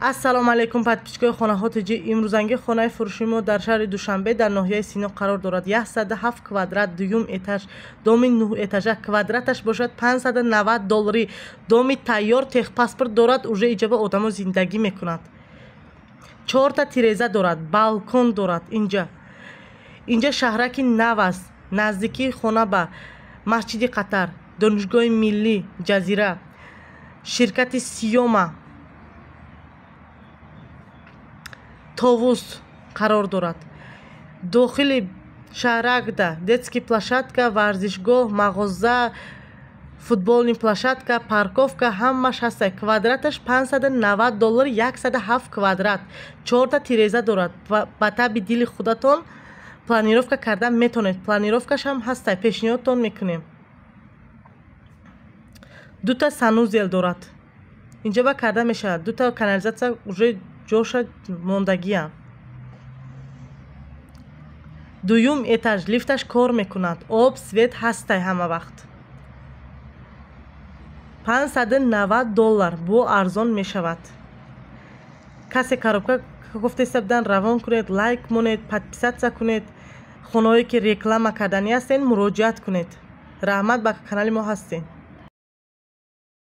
Ассалому алайкум, подписчикои хонаҳо тиҷи. Имрӯзанги хонаи фурӯши мо дар шаҳри Душанбе, дар ноҳияи Сино қарор дорад. 107 квадрат, дуюм этаж, доми 9 этажа, квадраташ бошад 590 доллари. Доми тайёр, техпаспорт дорад, уже иҷоба одамо зиндагӣ мекунад. Чорта тиреза дорад, балкон дорад. Инҷа шаҳраки нав аст. Наздикии хона ба масҷиди Қатар, Донишгоҳи миллӣ, Ҷазира, ширкати Сиёма, Товус қарор дорад. Дохили шаҳракда детский площадка, варзишгоҳ, мағоза, футбольный площадка, парковка ҳамаш ҳаста. Квадраташ 590 доллар, 107 квадрат, чорта тиреза дорад. Ба таби дили худатон планировка кардан метавонед. Планировкаш ҳам ҳаста, пешниҳодтон мекунем. Дута санузел дорад, инҷа ба карда мешавад. Дута канализатсия уже ҷоша мондагиам. Дуюм этаж, лифташ кор мекунад, об, свет ҳастай ҳама вақт. 590 доллар, бо арзон мешавад. Касе коробка гуфтеста будан, равон кунед, лайк монед, подписаться кунед. Хонаҳое ки реклама карданӣ ҳастен, муроҷиат кунед. Раҳмат, ба канали мо ҳастен.